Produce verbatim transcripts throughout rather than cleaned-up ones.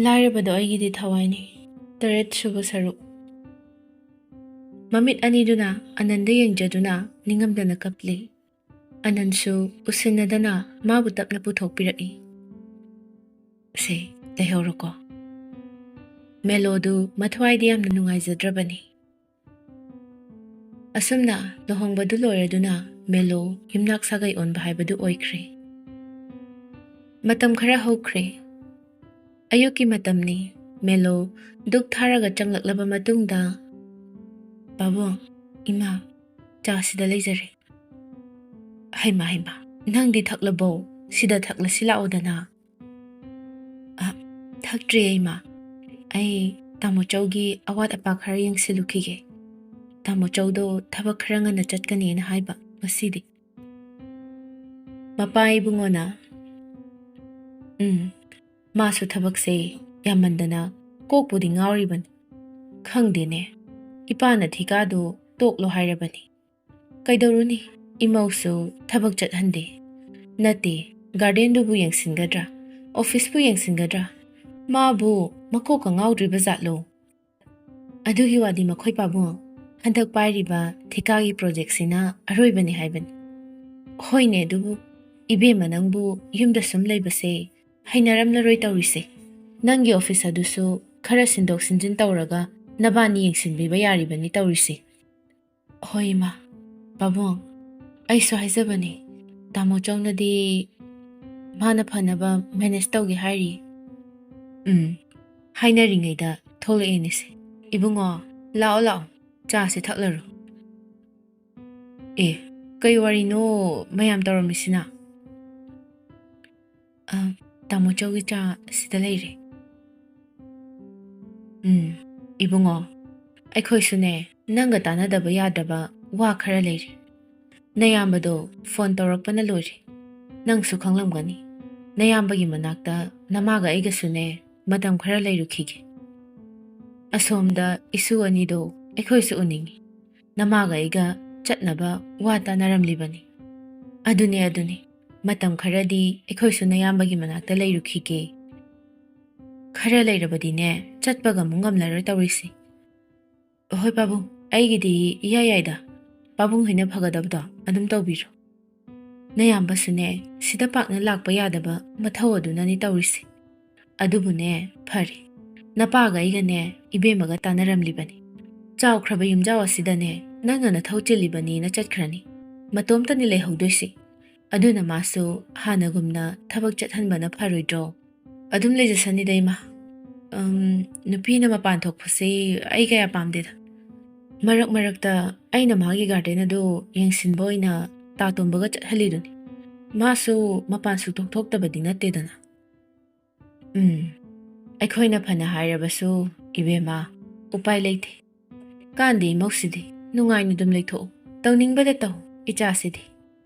ꯂꯥꯏꯔꯕꯗꯣ ꯑꯩꯒꯤꯗꯤ ꯊꯋꯥꯏꯅꯤ꯫ ꯇꯔꯦꯠ ꯁꯨꯕ ꯁꯔꯨꯛ꯫ ꯃꯃꯤꯠ ꯑꯅꯤꯗꯨꯅ ꯑꯅꯟꯗ ꯌꯦꯡꯖꯗꯨꯅ ꯅꯤꯡꯉꯝꯗꯅ ꯀꯞꯂꯤ꯫ ꯑꯅꯟꯁꯨ ꯎꯁꯤꯟꯅꯗꯅ ꯃꯥꯕꯨ ꯇꯞꯅ ꯄꯨꯊꯣꯛꯄꯤꯔꯛꯏ꯫ "ꯁꯦ, ꯂꯩꯍꯧꯔꯣꯀꯣ꯫" ꯃꯦꯂꯣꯗꯨ ꯃꯊ꯭ꯋꯥꯏꯗꯤ ꯌꯥꯝꯅ ꯅꯨꯡꯉꯥꯏꯖꯗ꯭ꯔꯕꯅꯤ꯫ ꯑꯁꯨꯝꯅ ꯂꯨꯍꯣꯡꯕꯗꯨ ꯂꯣꯏꯔꯗꯨꯅ ꯃꯦꯂꯣ ꯌꯨꯝꯅꯥꯛ ꯁꯥꯒꯩ ꯑꯣꯟꯕ ꯍꯥꯏꯕꯗꯨ ꯑꯣꯏꯈ꯭ꯔꯦ꯫ ꯃꯇꯝ ꯈꯔ ꯍꯧꯈ꯭ꯔꯦ꯫ ꯑꯌꯨꯛꯀꯤ ꯃꯇꯝꯅꯤ꯫ ꯃꯦꯂꯣ ꯙꯨꯛ ꯊꯥꯔꯒ ꯆꯪꯂꯛꯂꯕ ꯃꯇꯨꯡꯗ, "ꯄꯥꯕꯨꯡ, ꯏꯃꯥ, ꯆꯥ ꯁꯤꯗ ꯂꯩꯖꯔꯦ꯫" "ꯍꯩꯃꯥ, ꯍꯩꯃꯥ, ꯅꯪꯗꯤ ꯊꯛꯂꯕꯣ? ꯁꯤꯗ ꯊꯛꯂꯁꯤ ꯂꯥꯛꯑꯣꯗꯅ꯫" "ꯑ, ꯊꯛꯇ꯭ꯔꯤꯌꯦ, ꯏꯃꯥ꯫ ꯑꯩ ꯇꯥꯃꯣ ꯆꯧꯒꯤ ꯑꯋꯥꯠ ꯑꯄꯥ ꯈꯔ ꯌꯦꯡꯁꯤꯜꯂꯨꯈꯤꯒꯦ꯫ ꯇꯥꯃꯣ ꯆꯧꯗꯣ ꯊꯕꯛ ꯈꯔ ꯉꯟꯅ ꯆꯠꯀꯅꯤꯅ ꯍꯥꯏꯕ ꯉꯁꯤꯗꯤ꯫" ꯃꯄꯥ ꯏꯕꯨꯡꯉꯣꯅ, "ꯎꯝ, ꯃꯥꯁꯨ ꯊꯕꯛꯁꯦ ꯌꯥꯝꯃꯟꯗꯅ ꯀꯣꯛꯄꯨꯗꯤ ꯉꯥꯎꯔꯤꯕꯅꯤ꯫ ꯈꯪꯗꯦꯅꯦ, ꯏꯄꯥꯅ ꯊꯤꯀꯥꯗꯣ ꯇꯣꯛꯂꯣ ꯍꯥꯏꯔꯕꯅꯤ꯫ ꯀꯩꯗꯧꯔꯨꯅꯤ, ꯏꯃꯧꯁꯨ ꯊꯕꯛ ꯆꯠꯍꯟꯗꯦ꯫ ꯅꯠꯇꯦ, ꯒꯥꯔꯗꯦꯟꯗꯨꯕꯨ ꯌꯦꯡꯁꯤꯟꯒꯗ꯭ꯔꯥ, ꯑꯣꯐꯤꯁꯄꯨ ꯌꯦꯡꯁꯤꯟꯒꯗ꯭ꯔꯥ? ꯃꯥꯕꯨ ꯃꯀꯣꯛꯀ ꯉꯥꯎꯗ꯭ꯔꯤꯕ ꯖꯥꯠꯂꯣ?" "ꯑꯗꯨꯒꯤ ꯋꯥꯗꯤ ꯃꯈꯣꯏ ꯄꯥꯕꯨꯡ, ꯍꯟꯗꯛ ꯄꯥꯏꯔꯤꯕ ꯊꯤꯀꯥꯒꯤ ꯄ꯭ꯔꯣꯖꯦꯛꯁꯤꯅ ꯑꯔꯣꯏꯕꯅꯤ ꯍꯥꯏꯕꯅꯤ꯫" "ꯍꯣꯏꯅꯦ, ꯑꯗꯨꯕꯨ ꯏꯕꯦꯝꯃ ꯅꯪꯕꯨ ꯌꯨꯝꯗ ꯁꯨꯝ ꯂꯩꯕꯁꯦ ꯍꯩꯅꯔꯝꯂꯔꯣꯏ ꯇꯧꯔꯤꯁꯦ꯫ ꯅꯪꯒꯤ ꯑꯣꯐꯤꯁ ꯑꯗꯨꯁꯨ ꯈꯔ ꯁꯤꯟꯗꯣꯛ ꯁꯤꯟꯖꯤꯟ ꯇꯧꯔꯒ ꯅꯕꯥꯅꯤ ꯌꯦꯡꯁꯤꯟꯕꯤꯕ ꯌꯥꯔꯤꯕꯅꯤ ꯇꯧꯔꯤꯁꯦ꯫" "ꯍꯣꯏ ꯏꯃꯥ, ꯄꯥꯕꯨꯡ, ꯑꯩꯁꯨ ꯍꯥꯏꯖꯕꯅꯤ, ꯇꯥꯃꯣ ꯆꯧꯅꯗꯤ ꯃꯥꯅ ꯐꯅꯕ ꯃꯦꯅꯦꯖ ꯇꯧꯒꯦ ꯍꯥꯏꯔꯤ꯫" "ꯎꯝ, ꯍꯥꯏꯅꯔꯤꯉꯩꯗ ꯊꯣꯛꯂꯛꯑꯦꯅꯦꯁꯦ꯫ ꯏꯕꯨꯡꯉꯣ, ꯂꯥꯛꯑꯣ ꯂꯥꯛꯑꯣ, ꯆꯥꯁꯦ ꯊꯛꯂꯔꯣ꯫" "ꯑꯦ, ꯀꯩ ꯋꯥꯔꯤꯅꯣ ꯃꯌꯥꯝ ꯇꯧꯔꯝꯃꯤꯁꯤꯅ?" "ꯑ, ꯇꯥꯃꯣ ꯆꯧꯒꯤ ꯆꯥ ꯁꯤꯗ ꯂꯩꯔꯦ꯫" "ꯎꯝ, ꯏꯕꯨꯡꯉꯣ, ꯑꯩꯈꯣꯏꯁꯨꯅꯦ ꯅꯪꯒ ꯇꯥꯟꯅꯗꯕ ꯌꯥꯗ꯭ꯔꯕ ꯋꯥ ꯈꯔ ꯂꯩꯔꯦ꯫ ꯅꯌꯥꯝꯕꯗꯣ ꯐꯣꯟ ꯇꯧꯔꯛꯄꯅ ꯂꯣꯏꯔꯦ꯫ ꯅꯪꯁꯨ ꯈꯪꯂꯝꯒꯅꯤ, ꯅꯌꯥꯝꯕꯒꯤ ꯃꯅꯥꯛꯇ ꯅꯃꯥꯒ ꯑꯩꯒꯁꯨꯅꯦ ꯃꯇꯝ ꯈꯔ ꯂꯩꯔꯨꯈꯤꯒꯦ꯫ ꯑꯁꯣꯝꯗ ꯏꯁꯨ ꯑꯅꯤꯗꯣ ꯑꯩꯈꯣꯏꯁꯨ ꯎꯅꯤꯡꯉꯤ꯫ ꯅꯃꯥꯒ ꯑꯩꯒ ꯆꯠꯅꯕ ꯋꯥ ꯇꯥꯅꯔꯝꯂꯤꯕꯅꯤ꯫ ꯑꯗꯨꯅꯦ, ꯑꯗꯨꯅꯦ, ꯃꯇꯝ ꯈꯔꯗꯤ ꯑꯩꯈꯣꯏꯁꯨ ꯅꯌꯥꯝꯕꯒꯤ ꯃꯅꯥꯛꯇ ꯂꯩꯔꯨꯈꯤꯒꯦ꯫" ꯈꯔ ꯂꯩꯔꯕꯗꯤꯅꯦ, ꯆꯠꯄꯒ ꯑꯃꯨꯛ ꯉꯝꯂꯔꯣꯏ ꯇꯧꯔꯤꯁꯤ꯫ ꯍꯣꯏ ꯄꯥꯕꯨꯡ, ꯑꯩꯒꯤꯗꯤ ꯏꯌꯥ ꯌꯥꯏꯗ꯫ ꯄꯥꯕꯨꯡ ꯍꯣꯏꯅ ꯐꯒꯗꯕꯗꯣ ꯑꯗꯨꯝ ꯇꯧꯕꯤꯔꯣ꯫ ꯅꯌꯥꯝꯕꯁꯨꯅꯦ, ꯁꯤꯗ ꯄꯥꯛꯅ ꯂꯥꯛꯄ ꯌꯥꯗꯕ ꯃꯊꯧ ꯑꯗꯨꯅꯅꯤ ꯇꯧꯔꯤꯁꯦ꯫ ꯑꯗꯨꯕꯨꯅꯦ, ꯐꯔꯦ꯫ ꯅꯄꯥꯒ ꯑꯩꯒꯅꯦ, ꯏꯕꯦꯝꯃꯒ ꯇꯥꯟꯅꯔꯝꯂꯤꯕꯅꯤ꯫ ꯆꯥꯎꯈ꯭ꯔꯕ ꯌꯨꯝꯖꯥꯎ ꯑꯁꯤꯗꯅꯦ, ꯅꯪꯅ ꯅꯊꯧ ꯆꯤꯜꯂꯤꯕꯅꯤꯅ ꯆꯠꯈ꯭ꯔꯅꯤ꯫ ꯃꯇꯣꯝꯇꯅꯤ ꯂꯩꯍꯧꯗꯣꯏꯁꯤ꯫ ꯑꯗꯨꯅ ꯃꯥꯁꯨ ꯍꯥꯟꯅꯒꯨꯝꯅ ꯊꯕꯛ ꯆꯠꯍꯟꯕꯅ ꯐꯔꯣꯏꯗ꯭ꯔꯣ? ꯑꯗꯨꯝ ꯂꯩꯖꯁꯅꯤꯗ, ꯏꯃꯥ꯫ ꯑꯝ, ꯅꯨꯄꯤꯅ ꯃꯄꯥꯟ ꯊꯣꯛꯄꯁꯤ ꯑꯩ ꯀꯌꯥ ꯄꯥꯝꯗꯦꯗ꯫ ꯃꯔꯛ ꯃꯔꯛꯇ ꯑꯩꯅ ꯃꯥꯒꯤ ꯒꯥꯔꯗꯦꯟ ꯑꯗꯨ ꯌꯦꯡꯁꯤꯟꯕ ꯑꯣꯏꯅ ꯇꯥ ꯇꯣꯝꯕꯒ ꯆꯠꯍꯜꯂꯤꯗꯨꯅꯤ꯫ ꯃꯥꯁꯨ ꯃꯄꯥꯟ ꯁꯨꯛꯊꯣꯛ ꯊꯣꯛꯇꯕꯗꯤ ꯅꯠꯇꯦꯗꯅ꯫ ꯎꯝ, ꯑꯩꯈꯣꯏꯅ ꯐꯅ ꯍꯥꯏꯔꯕꯁꯨ, ꯏꯕꯦꯝꯃ, ꯎꯄꯥꯏ ꯂꯩꯇꯦ꯫ ꯀꯥꯟꯗꯦ ꯏꯃꯧꯁꯤꯗꯤ, ꯅꯨꯡꯉꯥꯏꯅ ꯑꯗꯨꯝ ꯂꯩꯊꯣꯛꯎ꯫ ꯇꯧꯅꯤꯡꯕꯗ ꯇꯧ, ꯏꯆꯥꯁꯤꯗꯤ꯫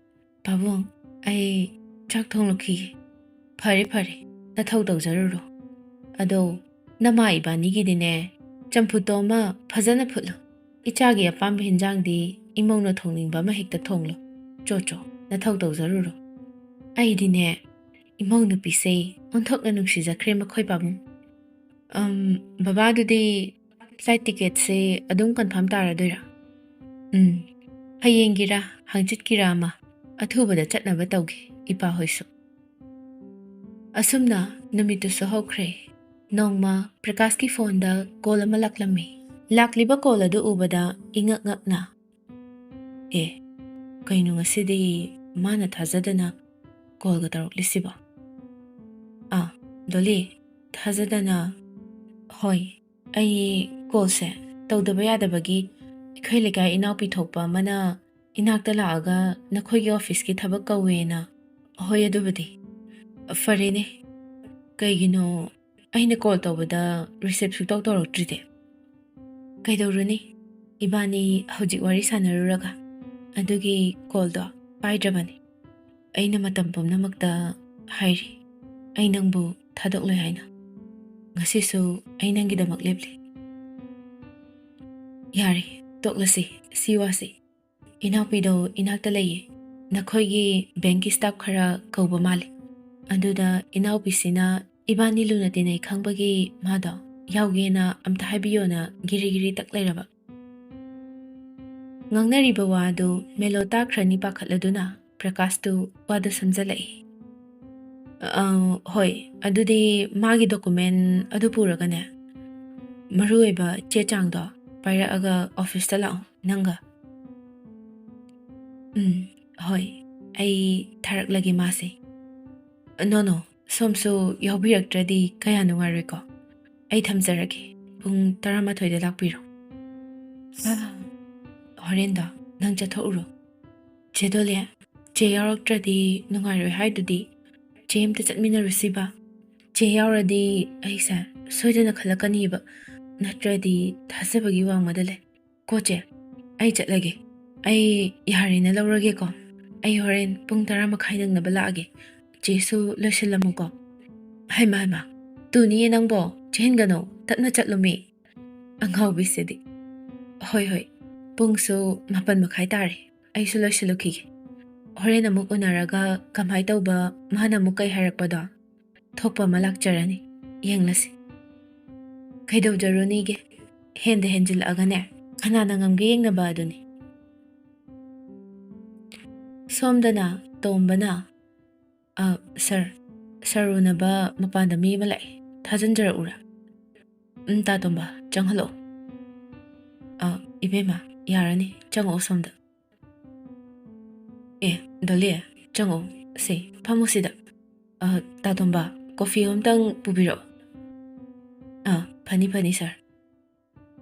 ꯄꯥꯕꯨꯡ, ꯑꯩ ꯆꯥꯛ ꯊꯣꯡꯂꯨꯈꯤꯒꯦ꯫ ꯐꯔꯦ, ꯐꯔꯦ, ꯅꯊꯧ ꯇꯧꯖꯔꯨꯔꯣ꯫ ꯑꯗꯣ ꯅꯃꯥ ꯏꯕꯥꯅꯤꯒꯤꯗꯤꯅꯦ, ꯆꯝꯐꯨꯠꯇꯣ ꯑꯃ ꯐꯖꯅ ꯐꯨꯠꯂꯨ꯫ ꯏꯆꯥꯒꯤ ꯑꯄꯥꯝꯕ ꯍꯤꯟꯖꯥꯡꯗꯤ ꯏꯃꯧꯅ ꯊꯣꯡꯅꯤꯡꯕ ꯑꯃ ꯍꯦꯛꯇ ꯊꯣꯡꯂꯨ꯫ ꯆꯣ, ꯆꯣ, ꯅꯊꯧ ꯇꯧꯖꯔꯨꯔꯣ꯫ ꯑꯩꯗꯤꯅꯦ, ꯏꯃꯧ ꯅꯨꯄꯤꯁꯦ ꯑꯣꯟꯊꯣꯛꯅ ꯅꯨꯡꯁꯤꯖꯈ꯭ꯔꯦ ꯃꯈꯣꯏ ꯄꯥꯕꯨꯡ꯫ ꯑꯝ, ꯕꯕꯥ, ꯑꯗꯨꯗꯤ flight ticketꯁꯦ ꯑꯗꯨꯝ confirm ꯇꯥꯔꯗꯣꯏꯔꯥ? ꯎꯝ, ꯍꯌꯦꯡꯒꯤꯔꯥ ꯍꯪꯆꯤꯠꯀꯤꯔꯥ ꯑꯃ ꯑꯊꯨꯕꯗ ꯆꯠꯅꯕ ꯇꯧꯒꯦ, ꯏꯄꯥ ꯍꯣꯏꯁꯨ꯫ ꯑꯁꯨꯝꯅ ꯅꯨꯃꯤꯠꯇꯨꯁꯨ ꯍꯧꯈ꯭ꯔꯦ꯫ ꯅꯣꯡꯃ ꯄ꯭ꯔꯀꯥꯁꯀꯤ phoneꯗ call ꯑꯃ ꯂꯥꯛꯂꯝꯃꯤ꯫ ꯂꯥꯛꯂꯤꯕ call ꯑꯗꯨ ꯎꯕꯗ ꯏꯉꯛ ꯉꯛꯅ, "ꯑꯦ, ꯀꯩꯅꯣ ꯉꯁꯤꯗꯤ ꯃꯥꯅ ꯊꯥꯖꯗꯅ callꯒ ꯇꯧꯔꯛꯂꯤꯁꯤꯕꯣ?" "ꯑꯥ, ꯗꯣꯂꯤ, ꯊꯥꯖꯗꯅ?" "ꯍꯣꯏ, ꯑꯩ callꯁꯦ ꯇꯧꯗꯕ ꯌꯥꯗꯕꯒꯤ ꯑꯩꯈꯣꯏ ꯂꯩꯀꯥꯏ ꯏꯅꯥꯎꯄꯤ ꯊꯣꯛꯄ ꯑꯃꯅ ꯏꯅꯥꯛꯇ ꯂꯥꯛꯑꯒ ꯅꯈꯣꯏꯒꯤ officeꯀꯤ ꯊꯕꯛ ꯀꯧꯋꯦꯅ꯫" "ꯍꯣꯏ, ꯑꯗꯨꯕꯨꯗꯤ꯫ ꯐꯔꯦꯅꯦ, ꯀꯩꯒꯤꯅꯣ ꯑꯩꯅ call ꯇꯧꯕꯗ receive ꯁꯨꯛꯇꯧ ꯇꯧꯔꯛꯇ꯭ꯔꯤꯗꯤ?" "ꯀꯩꯗꯧꯔꯨꯅꯤ, ꯏꯕꯥꯅꯤ ꯍꯧꯖꯤꯛ ꯋꯥꯔꯤ ꯁꯥꯟꯅꯔꯨꯔꯒ ꯑꯗꯨꯒꯤ callꯗꯣ ꯄꯥꯏꯗ꯭ꯔꯕꯅꯤ꯫ ꯑꯩꯅ ꯃꯇꯝ ꯄꯨꯝꯅꯃꯛꯇ ꯍꯥꯏꯔꯤ, ꯑꯩ ꯅꯪꯕꯨ ꯊꯥꯗꯣꯛꯂꯣꯏ ꯍꯥꯏꯅ꯫ ꯉꯁꯤꯁꯨ ꯑꯩ ꯅꯪꯒꯤꯗꯃꯛ ꯂꯦꯞꯂꯤ꯫" "ꯌꯥꯔꯦ, ꯇꯣꯛꯂꯁꯤ ꯁꯤ ꯋꯥꯁꯤ꯫ ꯏꯅꯥꯎꯄꯤꯗꯣ ꯏꯅꯥꯛꯇ ꯂꯩꯌꯦ꯫ ꯅꯈꯣꯏꯒꯤ bankꯀꯤ staff ꯈꯔ ꯀꯧꯕ ꯃꯥꯜꯂꯤ꯫ ꯑꯗꯨꯗ ꯏꯅꯥꯎꯄꯤꯁꯤꯅ ꯏꯕꯥꯅꯤ ꯂꯨꯅ ꯇꯤꯟꯅꯩ ꯈꯪꯕꯒꯤ ꯃꯥꯗꯣ ꯌꯥꯎꯒꯦꯅ ꯑꯝꯇ ꯍꯥꯏꯕꯤꯌꯣꯅ ꯒꯤꯔꯤ ꯒꯤꯔꯤ ꯇꯛ ꯂꯩꯔꯕ꯫ ꯉꯥꯡꯅꯔꯤꯕ ꯋꯥ ꯑꯗꯨ ꯃꯦꯂꯣ ꯇꯥꯈ꯭ꯔꯅꯤ ꯄꯥꯈꯠꯂꯗꯨꯅ ꯄ꯭ꯔꯀꯥꯁꯇꯨ ꯋꯥꯗꯨ ꯁꯝꯖꯜꯂꯛꯏ꯫ "ꯑ, ꯍꯣꯏ, ꯑꯗꯨꯗꯤ ꯃꯥꯒꯤ document ꯑꯗꯨ ꯄꯨꯔꯒꯅꯦ, ꯃꯔꯨꯑꯣꯏꯕ ꯆꯦ ꯆꯥꯡꯗꯣ ꯄꯥꯏꯔꯛꯑꯒ officeꯇ ꯂꯥꯛꯑꯣ ꯅꯪꯒ꯫" "ꯎꯝ, ꯍꯣꯏ, ꯑꯩ ꯊꯥꯔꯛꯂꯒꯦ ꯃꯥꯁꯦ꯫" "No, no, ꯁꯣꯝꯁꯨ ꯌꯥꯎꯕꯤꯔꯛꯇ꯭ꯔꯗꯤ ꯀꯌꯥ ꯅꯨꯡꯉꯥꯏꯔꯣꯏꯀꯣ꯫ ꯑꯩ ꯊꯝꯖꯔꯒꯦ, ꯄꯨꯡ ꯇꯔꯥꯃꯥꯊꯣꯏꯗ ꯂꯥꯛꯄꯤꯔꯣ꯫" "ꯑ, ꯍꯣꯔꯦꯟꯗꯣ ꯅꯪ ꯆꯠꯊꯣꯛꯎꯔꯣ꯫" "ꯆꯦ ꯗꯣꯂꯦ, ꯆꯦ ꯌꯥꯎꯔꯛꯇ꯭ꯔꯗꯤ ꯅꯨꯡꯉꯥꯏꯔꯣꯏ ꯍꯥꯏꯗꯨꯗꯤ꯫ ꯆꯦ ꯑꯝꯇ ꯆꯠꯃꯤꯟꯅꯔꯨꯁꯤꯕ꯫ ꯆꯦ ꯌꯥꯎꯔꯗꯤ ꯑꯩꯁꯦ ꯁꯣꯏꯗꯅ ꯈꯜꯂꯛꯀꯅꯤꯕ, ꯅꯠꯇ꯭ꯔꯗꯤ ꯊꯥꯖꯕꯒꯤ ꯋꯥꯡꯃꯗ ꯂꯩ꯫ ꯀꯣ ꯆꯦ, ꯑꯩ ꯆꯠꯂꯒꯦ꯫ ꯑꯩ ꯌꯥꯔꯦꯅ ꯂꯧꯔꯒꯦꯀꯣ꯫ ꯑꯩ ꯍꯣꯔꯦꯟ ꯄꯨꯡ ꯇꯔꯥ ꯃꯈꯥꯏ ꯅꯪꯅꯕ ꯂꯥꯛꯑꯒꯦ꯫ ꯆꯦꯁꯨ ꯂꯣꯏꯁꯤꯜꯂꯝꯃꯨꯀꯣ꯫" "ꯍꯩꯃꯥ, ꯍꯩꯃꯥ, ꯇꯨꯅꯤꯌꯦ ꯅꯪꯕꯣ, ꯆꯦꯟꯒꯅꯨ, ꯇꯞꯅ ꯆꯠꯂꯨꯃꯤ꯫" ꯑꯉꯥꯎꯕꯤꯁꯤꯗꯤ꯫ "ꯍꯣꯏ, ꯍꯣꯏ, ꯄꯨꯡꯁꯨ ꯃꯥꯄꯟ ꯃꯈꯥꯏ ꯇꯥꯔꯦ꯫ ꯑꯩꯁꯨ ꯂꯣꯏꯁꯤꯜꯂꯨꯈꯤꯒꯦ꯫ ꯍꯣꯔꯦꯟ ꯑꯃꯨꯛ ꯎꯅꯔꯒ ꯀꯃꯥꯏ ꯇꯧꯕ, ꯃꯥꯅ ꯑꯃꯨꯛ ꯀꯩ ꯍꯥꯏꯔꯛꯄꯗꯣ, ꯊꯣꯛꯄ ꯑꯃ ꯂꯥꯛꯆꯔꯅꯤ, ꯌꯦꯡꯂꯁꯤ꯫" "ꯀꯩꯗꯧꯖꯔꯨꯅꯤꯒꯦ, ꯍꯦꯟꯗ ꯍꯦꯟꯖꯤꯜꯂꯛꯑꯒꯅꯦ, ꯀꯅꯥꯅ ꯉꯝꯒꯦ ꯌꯦꯡꯅꯕ ꯑꯗꯨꯅꯤ꯫" ꯁꯣꯝꯗꯅ ꯇꯣꯝꯕꯅ, "ꯑ, ꯁꯥꯔ, ꯁꯥꯔ ꯎꯅꯕ ꯃꯄꯥꯟꯗ ꯃꯤ ꯑꯃ ꯂꯥꯛꯑꯦ, ꯊꯥꯖꯤꯟꯖꯔꯛꯎꯔꯥ?" "ꯎꯝ, ꯇꯥ ꯇꯣꯝꯕ, ꯆꯪꯍꯜꯂꯛꯑꯣ꯫" "ꯑ, ꯏꯕꯦꯝꯃ, ꯌꯥꯔꯅꯤ, ꯆꯪꯉꯛꯑꯣ ꯁꯣꯝꯗ꯫" "ꯑꯦ, ꯗꯣꯂꯤ, ꯆꯪꯉꯛꯑꯣ, ꯁꯦ, ꯐꯝꯃꯣ ꯁꯤꯗ꯫ ꯑ, ꯇꯥ ꯇꯣꯝꯕ, coffee ꯑꯝꯇꯪ ꯄꯨꯕꯤꯔꯛꯑꯣ꯫" "ꯑ, ꯐꯅꯤ, ꯐꯅꯤ, ꯁꯥꯔ꯫"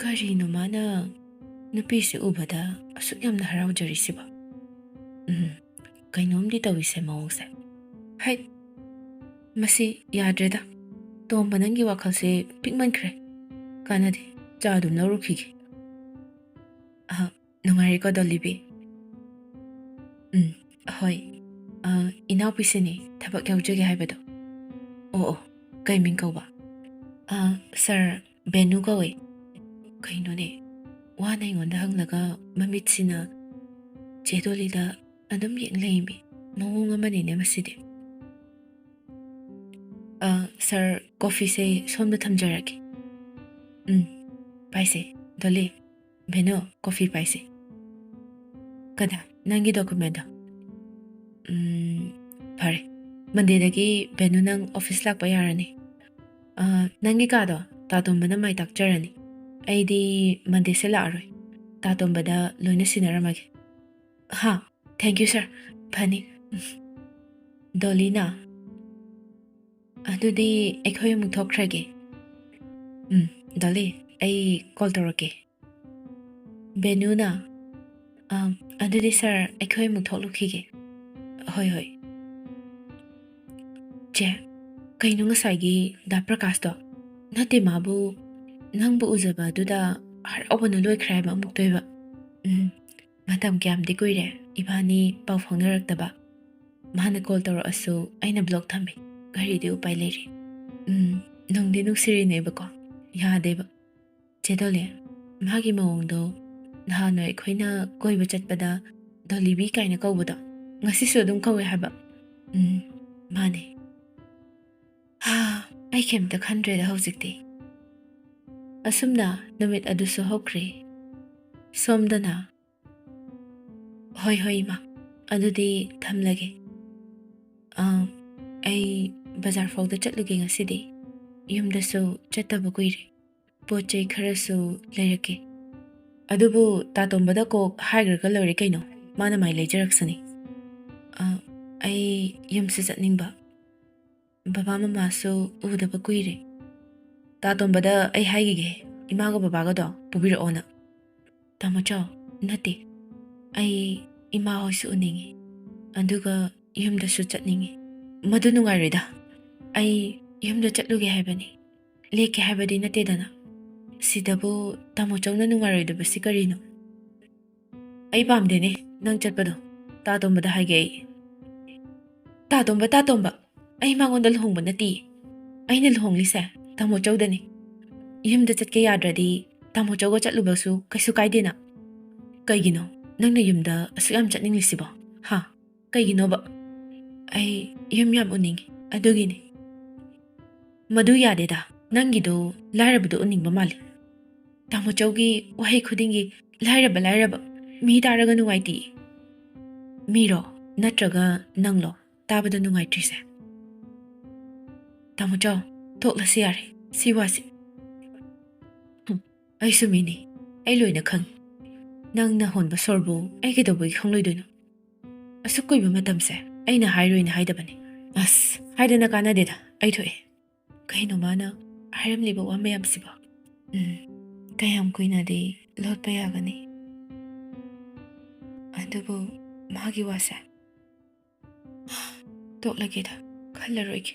ꯀꯔꯤꯅꯣ ꯃꯥꯅ ꯅꯨꯄꯤꯁꯦ ꯎꯕꯗ ꯑꯁꯨꯛ ꯌꯥꯝꯅ ꯍꯔꯥꯎꯖꯔꯤꯁꯤꯕꯣ? ꯎꯝ, ꯀꯩꯅꯣꯝꯗꯤ ꯇꯧꯏꯁꯦ ꯃꯑꯣꯡꯁꯦ꯫ ꯍꯩꯠ, ꯃꯁꯤ ꯌꯥꯗ꯭ꯔꯦꯗ꯫ ꯇꯣꯝꯕ, ꯅꯪꯒꯤ ꯋꯥꯈꯜꯁꯦ ꯄꯤꯛꯃꯟꯈ꯭ꯔꯦ꯫ ꯀꯥꯟꯅꯗꯦ, ꯆꯥ ꯑꯗꯨꯝ ꯂꯧꯔꯨꯈꯤꯒꯦ꯫ ꯑꯍ, ꯅꯨꯡꯉꯥꯏꯔꯦꯀꯣ, ꯗꯣꯂꯤꯕꯤ? ꯎꯝ, ꯍꯣꯏ꯫ ꯑ, ꯏꯅꯥꯎꯄꯤꯁꯤꯅꯦ ꯊꯕꯛ ꯌꯥꯎꯖꯒꯦ ꯍꯥꯏꯕꯗꯣ꯫ ꯑꯣ, ꯑꯣ, ꯀꯩ ꯃꯤꯡ ꯀꯧꯕ? ꯑ, ꯁꯥꯔ, ꯕꯦꯅꯨ ꯀꯧꯋꯦ꯫ ꯀꯩꯅꯣꯅꯦ, ꯋꯥꯅ ꯑꯩꯉꯣꯟꯗ ꯍꯪꯂꯒ ꯃꯃꯤꯠꯁꯤꯅ ꯆꯦ ꯗꯣꯂꯤꯗ ꯑꯗꯨꯝ ꯌꯦꯡ ꯂꯩꯃꯤ꯫ ꯃꯑꯣꯡ ꯑꯃꯅꯤꯅꯦ ꯃꯁꯤꯗꯤ꯫ "ꯑ, ꯁꯥꯔ, ꯀꯣꯐꯤꯁꯦ ꯁꯣꯝꯗ ꯊꯝꯖꯔꯒꯦ꯫ ꯎꯝ, ꯄꯥꯏꯁꯦ꯫ ꯗꯣꯂꯤ, ꯚꯦꯅꯨ, ꯀꯣꯐꯤ ꯄꯥꯏꯁꯦ꯫ ꯀꯗꯥ, ꯅꯪꯒꯤ ꯗꯣꯀꯨꯃꯦꯟꯗꯣ? ꯎꯝ, ꯐꯔꯦ꯫ ꯃꯟꯗꯦꯗꯒꯤ ꯚꯦꯅꯨ ꯅꯪ ꯑꯣꯐꯤꯁ ꯂꯥꯛꯄ ꯌꯥꯔꯅꯤ꯫ ꯑ, ꯅꯪꯒꯤ ꯀꯥꯗꯣ ꯇꯥꯇꯣꯝꯕꯅ ꯃꯥꯏ ꯇꯥꯛꯆꯔꯅꯤ꯫ ꯑꯩꯗꯤ ꯃꯟꯗꯦꯁꯦ ꯂꯥꯛꯑꯔꯣꯏ꯫ ꯇꯥꯇꯣꯝꯕꯗ ꯂꯣꯏꯅ ꯁꯤꯟꯅꯔꯝꯃꯒꯦ꯫ ꯍꯥ, thank you, ꯁꯥꯔ꯫ ꯐꯅꯤ꯫ ꯗꯣꯂꯤꯅ, "ꯑꯗꯨꯗꯤ ꯑꯩꯈꯣꯏ ꯑꯃꯨꯛ ꯊꯣꯛꯈ꯭ꯔꯒꯦ꯫ ꯎꯝ, ꯗꯣꯂꯤ, ꯑꯩ ꯀꯣꯜ ꯇꯧꯔꯛꯀꯦ꯫" ꯕꯦꯅꯨꯅ, "ꯑꯥ, ꯑꯗꯨꯗꯤ ꯁꯥꯔ, ꯑꯩꯈꯣꯏ ꯑꯃꯨꯛ ꯊꯣꯛꯂꯨꯈꯤꯒꯦ꯫" "ꯍꯣꯏ, ꯍꯣꯏ꯫" "ꯆꯦ, ꯀꯩꯅꯣ ꯉꯁꯥꯏꯒꯤ ꯗꯥ ꯄ꯭ꯔꯀꯥꯁꯇꯣ? ꯅꯠꯇꯦ, ꯃꯥꯕꯨ ꯅꯪꯕꯨ ꯎꯖꯕ ꯑꯗꯨꯗ ꯍꯔꯥꯎꯕꯅ ꯂꯣꯏꯈ꯭ꯔꯦ ꯍꯥꯏꯕ ꯑꯃꯨꯛꯇꯣꯏꯕ꯫ ꯎꯝ, ꯃꯇꯝ ꯀꯌꯥꯝꯗꯤ ꯀꯨꯏꯔꯦ ꯏꯕꯥꯅꯤ ꯄꯥꯎ ꯐꯥꯎꯅꯔꯛꯇꯕ꯫ ꯃꯥꯅ ꯀꯣꯜ ꯇꯧꯔꯛꯑꯁꯨ ꯑꯩꯅ ꯕ꯭ꯂꯣꯛ ꯊꯝꯃꯤ꯫ ꯀꯔꯤꯗꯤ ꯎꯄꯥꯏ ꯂꯩꯔꯤ? ꯎꯝ, ꯅꯨꯡꯗꯤ ꯅꯨꯡꯁꯤꯔꯤꯅꯦꯕꯀꯣ, ꯌꯥꯗꯦꯕ꯫" "ꯆꯦ ꯗꯣꯂꯤ, ꯃꯥꯒꯤ ꯃꯑꯣꯡꯗꯣ ꯅꯍꯥꯟꯋꯥꯏ ꯑꯩꯈꯣꯏꯅ ꯀꯣꯏꯕ ꯆꯠꯄꯗ ꯗꯣꯂꯤꯕꯤ ꯀꯥꯏꯅ ꯀꯧꯕꯗꯣ, ꯉꯁꯤꯁꯨ ꯑꯗꯨꯝ ꯀꯧꯋꯦ ꯍꯥꯏꯕ꯫" "ꯎꯝ, ꯃꯥꯅꯦ꯫" ꯍꯥ, ꯑꯩ ꯀꯩꯝꯇ ꯈꯟꯗ꯭ꯔꯦꯗ ꯍꯧꯖꯤꯛꯇꯤ꯫ ꯑꯁꯨꯝꯅ ꯅꯨꯃꯤꯠ ꯑꯗꯨꯁꯨ ꯍꯧꯈ꯭ꯔꯦ꯫ ꯁꯣꯝꯗꯅ, "ꯍꯣꯏ, ꯍꯣꯏ, ꯏꯃꯥ, ꯑꯗꯨꯗꯤ ꯊꯝꯂꯒꯦ꯫ ꯑꯥ, ꯑꯩ ꯕꯖꯥꯔ ꯐꯥꯎꯗ ꯆꯠꯂꯨꯒꯦ ꯉꯁꯤꯗꯤ꯫ ꯌꯨꯝꯗꯁꯨ ꯆꯠꯇꯕ ꯀꯨꯏꯔꯦ꯫ ꯄꯣꯠ ꯆꯩ ꯈꯔꯁꯨ ꯂꯩꯔꯛꯀꯦ꯫" "ꯑꯗꯨꯕꯨ ꯇꯥꯇꯣꯝꯕꯗ ꯀꯣꯛ ꯍꯥꯏꯈ꯭ꯔꯒ ꯂꯣꯏꯔꯦ ꯀꯩꯅꯣ, ꯃꯥꯅ ꯃꯥꯏ ꯂꯩꯖꯔꯛꯁꯅꯤ꯫" "ꯑꯥ, ꯑꯩ ꯌꯨꯝꯁꯨ ꯆꯠꯅꯤꯡꯕ꯫ ꯕꯕꯥ ꯃꯃꯥꯁꯨ ꯎꯗꯕ ꯀꯨꯏꯔꯦ꯫" "ꯇꯥꯇꯣꯝꯕꯗ ꯑꯩ ꯍꯥꯏꯈꯤꯒꯦ, ꯏꯃꯥꯒ ꯕꯕꯥꯒꯗꯣ ꯄꯨꯕꯤꯔꯛꯑꯣꯅ꯫" "ꯇꯥꯃꯣ ꯆꯥꯎ, ꯅꯠꯇꯦ, ꯑꯩ ꯏꯃꯥ ꯍꯣꯏꯁꯨ ꯎꯅꯤꯡꯉꯤ, ꯑꯗꯨꯒ ꯌꯨꯝꯗꯁꯨ ꯆꯠꯅꯤꯡꯉꯤ꯫" "ꯃꯗꯨ ꯅꯨꯡꯉꯥꯏꯔꯣꯏꯗ, ꯑꯩ ꯌꯨꯝꯗ ꯆꯠꯂꯨꯒꯦ ꯍꯥꯏꯕꯅꯤ, ꯂꯦꯛꯀꯦ ꯍꯥꯏꯕꯗꯤ ꯅꯠꯇꯦꯗꯅ꯫ ꯁꯤꯗꯕꯨ ꯇꯥꯃꯣ ꯆꯧꯅ ꯅꯨꯡꯉꯥꯏꯔꯣꯏꯗꯕꯁꯤ ꯀꯔꯤꯅꯣ?" "ꯑꯩ ꯄꯥꯝꯗꯦꯅꯦ ꯅꯪ ꯆꯠꯄꯗꯣ, ꯇꯥꯇꯣꯝꯕꯗ ꯍꯥꯏꯒꯦ ꯑꯩ꯫" "ꯇꯥꯇꯣꯝꯕ, ꯇꯥꯇꯣꯝꯕ, ꯑꯩ ꯃꯉꯣꯟꯗ ꯂꯨꯍꯣꯡꯕ ꯅꯠꯇꯤꯌꯦ꯫ ꯑꯩꯅ ꯂꯨꯍꯣꯡꯂꯤꯁꯦ ꯇꯥꯃꯣ ꯆꯧꯗꯅꯤ꯫ ꯌꯨꯝꯗ ꯆꯠꯀꯦ ꯌꯥꯗ꯭ꯔꯗꯤ ꯇꯥꯃꯣ ꯆꯧꯒ ꯆꯠꯂꯨꯕꯁꯨ ꯀꯩꯁꯨ ꯀꯥꯏꯗꯦꯅ꯫" "ꯀꯩꯒꯤꯅꯣ ꯅꯪꯅ ꯌꯨꯝꯗ ꯑꯁꯨꯛ ꯌꯥꯝ ꯆꯠꯅꯤꯡꯂꯤꯁꯤꯕꯣ? ꯍꯥ? ꯀꯩꯒꯤꯅꯣꯕ?" "ꯑꯩ ꯌꯨꯝ ꯌꯥꯝ ꯎꯅꯤꯡꯉꯤ, ꯑꯗꯨꯒꯤꯅꯤ꯫" ꯃꯗꯨ ꯌꯥꯗꯦꯗ, ꯅꯪꯒꯤꯗꯣ ꯂꯥꯏꯔꯕꯗꯣ ꯎꯠꯅꯤꯡꯕ ꯃꯥꯜꯂꯤ꯫ ꯇꯥꯃꯣꯆꯧꯒꯤ ꯋꯥꯍꯩ ꯈꯨꯗꯤꯡꯒꯤ "ꯂꯥꯏꯔꯕ, ꯂꯥꯏꯔꯕ", ꯃꯤ ꯇꯥꯔꯒ ꯅꯨꯡꯉꯥꯏꯇꯦ꯫ ꯃꯤꯔꯣ? ꯅꯠꯇ꯭ꯔꯒ ꯅꯪꯂꯣ ꯇꯥꯕꯗ ꯅꯨꯡꯉꯥꯏꯇ꯭ꯔꯤꯁꯦ? ꯇꯥꯃꯣꯆꯧ, ꯇꯣꯛꯂꯁꯤ ꯌꯥꯔꯦ ꯁꯤ ꯋꯥꯁꯤ꯫ ꯍꯨꯝ, ꯑꯩꯁꯨ ꯃꯤꯅꯤ, ꯑꯩ ꯂꯣꯏꯅ ꯈꯪꯉꯤ꯫ ꯅꯪꯅ ꯍꯣꯟꯕ ꯁꯣꯔꯕꯨ ꯑꯩ ꯀꯩꯗꯧꯕꯒꯤ ꯈꯪꯂꯣꯏꯗꯣꯏꯅꯣ? ꯑꯁꯨꯛ ꯀꯨꯏꯕ ꯃꯇꯝꯁꯦ ꯑꯩꯅ ꯍꯥꯏꯔꯣꯏꯅ ꯍꯥꯏꯗꯕꯅꯤ꯫ ꯑꯁ, ꯍꯥꯏꯗꯅ ꯀꯥꯟꯅꯗꯦꯗ, ꯑꯩ ꯊꯣꯛꯑꯦ꯫ ꯀꯩꯅꯣ ꯃꯥꯅ ꯍꯥꯏꯔꯝꯂꯤꯕ ꯋꯥ ꯃꯌꯥꯝꯁꯤꯕꯣ? ꯎꯝ, ꯀꯌꯥꯝ ꯀꯨꯏꯅꯗꯤ ꯂꯣꯠꯄ ꯌꯥꯒꯅꯤ? ꯑꯗꯨꯕꯨ ꯃꯥꯒꯤ ꯋꯥꯁꯦ ꯇꯣꯛꯂꯒꯦꯗ, ꯈꯜꯂꯔꯣꯏꯒꯦ꯫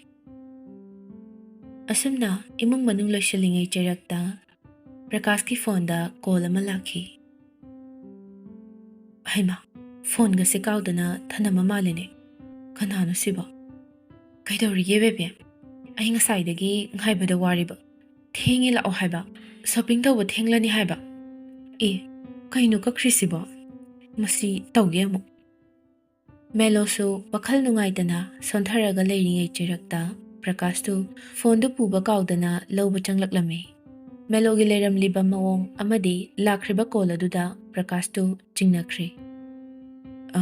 ꯑꯁꯨꯝꯅ ꯏꯃꯨꯡ ꯃꯅꯨꯡ ꯂꯣꯏꯁꯤꯜꯂꯤꯉꯩ ꯆꯩꯔꯛꯇ ꯄ꯭ꯔꯀꯥꯁꯀꯤ ꯐꯣꯟꯗ ꯀꯣꯜ ꯑꯃ ꯂꯥꯛꯈꯤ꯫ ꯍꯩꯃꯥ, ꯐꯣꯟꯒꯁꯦ ꯀꯥꯎꯗꯅ ꯊꯅꯝꯃ ꯃꯥꯜꯂꯦꯅꯦ꯫ ꯀꯅꯥꯅꯣ ꯁꯤꯕꯣ? "ꯀꯩꯗꯧꯔꯤꯒꯦ ꯕꯦꯕꯤ? ꯑꯩ ꯉꯁꯥꯏꯗꯒꯤ ꯉꯥꯏꯕꯗ ꯋꯥꯔꯤꯕ꯫ ꯊꯦꯡꯉꯦ ꯂꯥꯛꯑꯣ ꯍꯥꯏꯕ, ꯁꯣꯄꯤꯡ ꯇꯧꯕ ꯊꯦꯡꯂꯅꯤ ꯍꯥꯏꯕ꯫ ꯑꯦ, ꯀꯩꯅꯣ ꯀꯛꯈ꯭ꯔꯤꯁꯤꯕꯣ? ꯃꯁꯤ ꯇꯧꯒꯦ ꯑꯃꯨꯛ꯫" ꯃꯦꯂꯣꯁꯨ ꯋꯥꯈꯜ ꯅꯨꯡꯉꯥꯏꯇꯅ ꯁꯣꯟꯊꯔꯒ ꯂꯩꯔꯤꯉꯩ ꯆꯩꯔꯛꯇ ꯄ꯭ꯔꯀꯥꯁꯇꯨ ꯐꯣꯟꯗꯨ ꯄꯨꯕ ꯀꯥꯎꯗꯅ ꯂꯧꯕ ꯆꯪꯂꯛꯂꯝꯃꯤ꯫ ꯃꯦꯂꯣꯒꯤ ꯂꯩꯔꯝꯂꯤꯕ ꯃꯑꯣꯡ ꯑꯃꯗꯤ ꯂꯥꯛꯈ꯭ꯔꯤꯕ ꯀꯣꯜ ꯑꯗꯨꯗ ꯄ꯭ꯔꯀꯥꯁꯇꯨ ꯆꯤꯡꯅꯈ꯭ꯔꯦ꯫ "ꯑ,